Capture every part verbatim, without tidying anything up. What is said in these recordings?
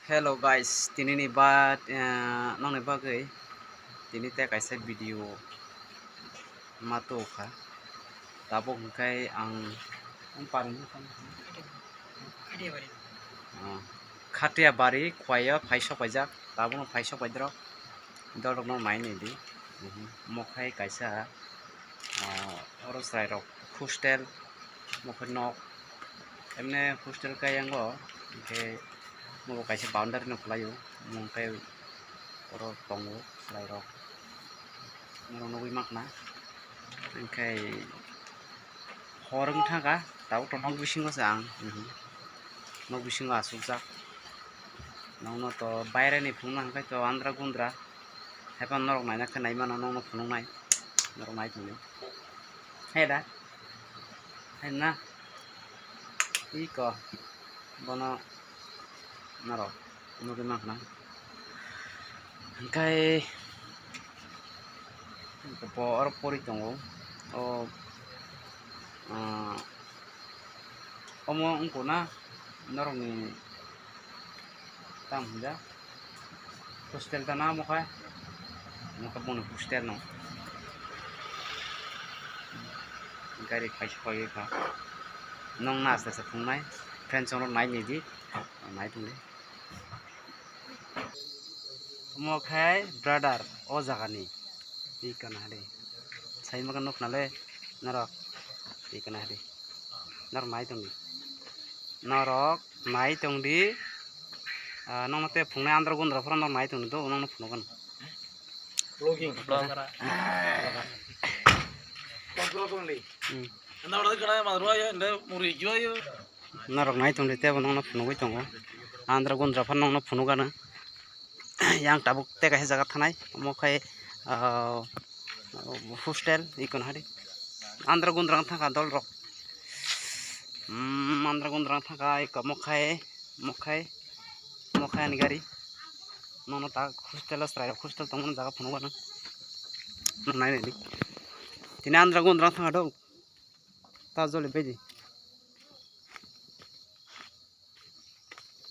Hello guys, tini ni ba, eh, nokni bagwi tini tei kaisa video ma tubukha. Tabuk hwnkhe ang Khatiyabari. Ah, Khatiyabari Khwai o phai sok paijak, tabukno phai sok paidrok, dolrokno nai nai di. Mhm. Omo khai kaisa, ah, oro chwrairok hostel, omo khe nok, emne hostel khe yango, hwnkhe omo kaisa boundary no kwlaio, omo hwnkhe oro tongo chwrairok, norok nugwi mankha na, hwnkhe hor wng thangkha, tabuk to nok bisingo se ang, mhm, nok bisingo achukjak, nokno to baireni phunukna hwnkhe to andra gundra, haiphano norok naina khe naimano nokno phunuknai, norok nai tongdi. He da? He na? Iko bono norok nugwi mankha na. Hwnkhe bo oro pori tongo. O, ah, omo wngkha na norokni tamo hwnjak hostel ta na omo khe, omo khe boni hostel no gari kaisa kaiwi kha. Nokno aste aste phunuknai, friends rok nai nai di, nai tongdi. Omo khe brother o jagani. Twi kana hade. Sai maka nuk nale norok. Twi kana hade. Norok nai tongdi. Norok nai tongdi. Ah, nokno te phungnai andro gundra phoro norok nai tongdi do, nokno phunukgwno. Vlogging. Vlogger. Vlogger. Vlogger only. Hmm. Norok nai tongdi tebo nokno phunugwi tongo. Andro gundra phano nokno phunukgwno. Yang tabuk tei kaisa jaga thanai. Omo khai, ah, hostel ikon hari. Andro gundra thangkha dolrok. Hmm, andro gundra thangkha iko mokhai, mokhai, mokhai ani gari. Nono ta hostel o chwrairok hostel tongmani jaga phunukgwno. Nai nai di. Tini andro gundra thangkha dong. Ta joli bedi.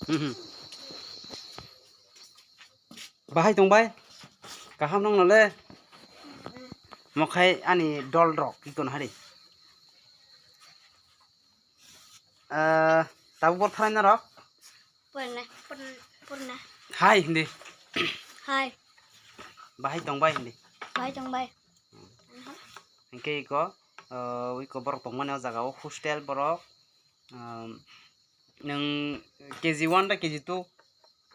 Mhm. Bahai tong bai. Kaham nong nole. Mokhai ani dol rok ikon hari. Eh, tabuk bor thalai norok. Purna, purna, purna. Hai hindi. Hai. Bahai tong bai hindi. Bahai tong bai. Hingke iko, eh, iko borok tongmani o jaga o hostel borok. Um, nwng K G one da K G two?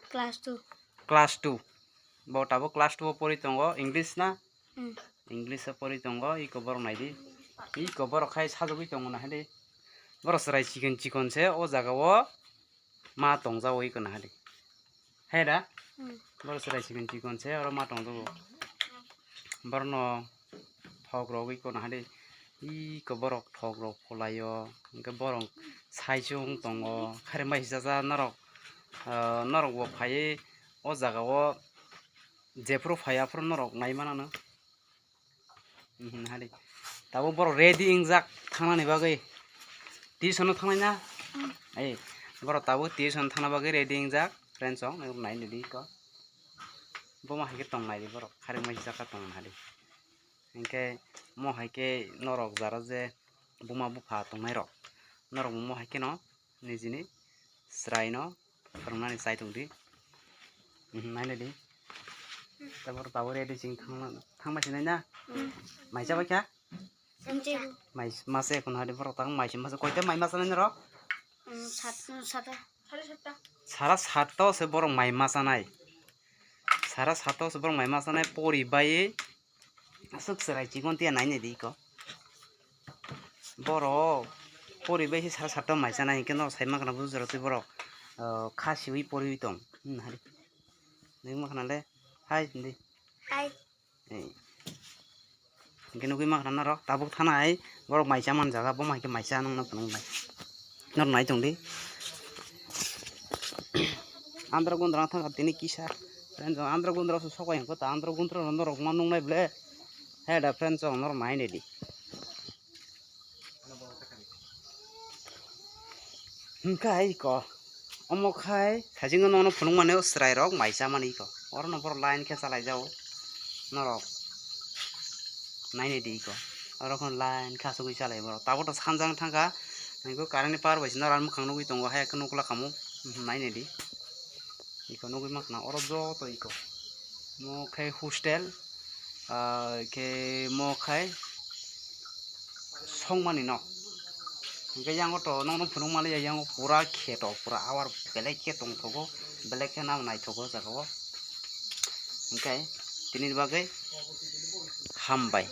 Class two. Class two. Bo tabuk class two o pori tongo, English na? Hmm. English o pori tongo, iko borok naidi. Iko borok khai sajagwi tongo na hadi. Borok chwrai chikon chikon se o jaga o ma tongjago iko na hadi. He da? Hmm. Borok chwrai chikon chikon se oro ma tongjago. Borokno thok rogwi kono hade iko borok thok rok phulaio, hwnkhe borok saichung tongo, khairokma hisacha norok, ah, norok bo phaiwi o jaga o jephuru phai aphuru norok nai manano. Mhm, hade tabuk borok ready wngjak thangnani bagwi, tuition o thangnai na? Ei, borok tabuk tuition thangna bagwi ready wngjak, friends rok nai nai di iko. Bo ma hai khe tong nai di borok, khairokma hisacha tong nai di. Hinkhe mo hai khe norok jara je buma bupha tongnai rok, norok bo mo hai kheno nijini chwraino phwrwngnani chai tongdi. Mhm, nai nai di. Tabuk tabuk ready ching thangma, thangma sinai na? Hmm. Mai chabai kha? Mai mase kono hadi borok tang mai mase koita mai masa nai norok? Hmm, sat, hmm, sata. Sara satta o se borok mai masa nai. Sara satta o se borok mai masa nai pori bai. Aswk chwrai chikon tiya nai nai di iko. Borok pori bai se sara satta o mai chanai hinkhe norok sai mankha na bujo rok tei borok, ah, kha siwi poriwi tong. Hmm, hai. Nini mankha na le hai hindi. Hai. Ei. Hinkhe nugwi mankha na norok tabuk thanai borok mai cha man jaga bo mai khe mai cha nang nang nai. Norok nai tong di. Andro gundra thangkha tini kisa. Friends, andro gundra se sokai hwnkhe ta andro gundra no norok ma nungnai ble. He da friends, norok nai nai di. Hwnkhe ai ko. Omo khai sajingo nono phunukmani o chwrairok mai chamani iko. Orono borok line khe chalaijao norok nainai di iko. Oro khon line khe asugwi chalai borok. Tabuk to sanjang thangkha. Iko current ni power bai sino ran mwkhang nugwi tongo, hai khe nukla khamu. Nainai di. Iko nugwi mankha oro joto iko. Mo khai hostel, ah, khe mo khai songmani no. Hingke yango to nokno phunuk maliya, yango pura kheto, pura awar belai khe tongthogo, belai khe nang naithogo jaga o. Hingke tini bagwi hambai.